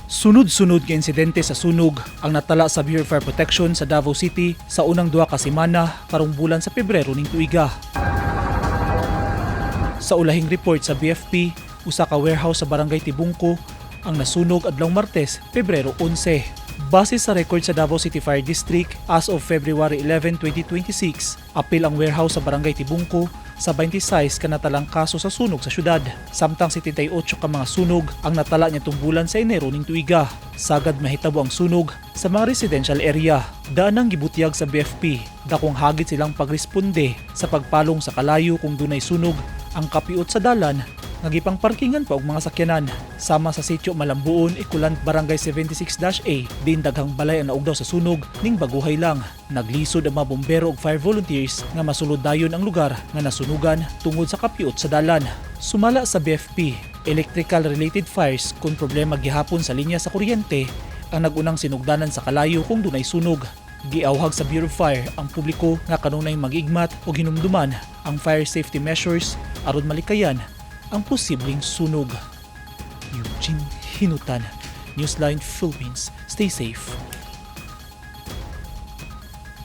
Sunod-sunod nga insidente sa sunog ang natala sa Bureau of Fire Protection sa Davao City sa unang 2 ka semana karong bulan sa Pebrero ning tuiga. Sa ulahing report sa BFP, usa ka warehouse sa Barangay Tibungco ang nasunog adlaw Martes, Pebrero 11. Base sa record sa Davao City Fire District, as of February 11, 2026, apil ang warehouse sa Barangay Tibungco sa 26 ka natalang kaso sa sunog sa syudad. Samtang 78 ka mga sunog ang natala niadtong bulan sa Enero ning tuiga. Sagad mahitabo ang sunog sa mga residential area. Daan ang gibutyag sa BFP, dakong hagit silang pagresponde sa pagpalong sa kalayo kung dunay sunog ang kapiot sa dalan nga gipang parkingan pa og mga sakyanan, sama sa Sitio Malambuon, Ikulan, Barangay 76-A, diin daghang balay ang naugdaw sa sunog ning baguhay lang. Naglisod ang mga bombero ug fire volunteers nga masulod dayon ang lugar nga nasunugan tungod sa kapiot sa dalan. Sumala sa BFP, electrical related fires kung problema gihapon sa linya sa kuryente ang nagunang sinugdanan sa kalayo kung dunay sunog. Giawhag sa Bureau of Fire ang publiko nga kanunay mag-igmat o hinumduman ang fire safety measures aron malikayan ang posibleng sunog. Eugene Hinutan, Newsline Philippines. Stay safe.